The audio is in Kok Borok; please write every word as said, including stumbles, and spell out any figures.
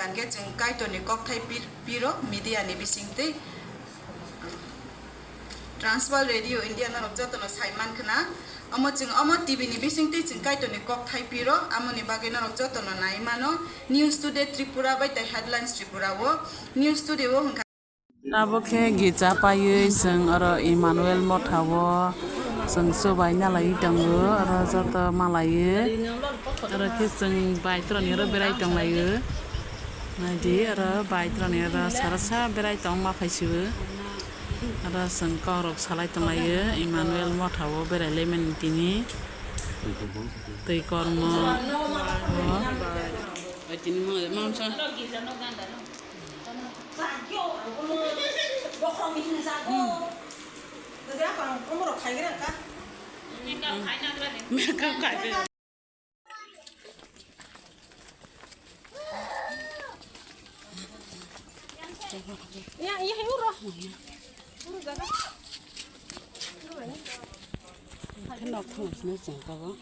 Hwnkhe chwng Kaitorni kokthai pir-, piro media ni bisingtwi. Transworld Radio India norok jotono saiman khna. Omo chwng omo T V ni bisingtwi chwng Kaitorni kokthai piro, amoni bagwi norok jotono nai mano. News Today Tripura bai tei Headlines Tripura o. News Today o hwnkha. Abo khe gija paiwi chwng oro Emmanuel Motha o chwng chubaina laiwi tongo, oro joto malaiwi. Oro khe chwng bike rokni oro berai tonglaio. Naidi oro bike rokni oro sarasa berai tongma phaisibo. Oro chwng kokrok salai tonglaio Emmanuel Motha o berai laimani tini. Twi kormo o. Khe nok thang sini chwng tabok.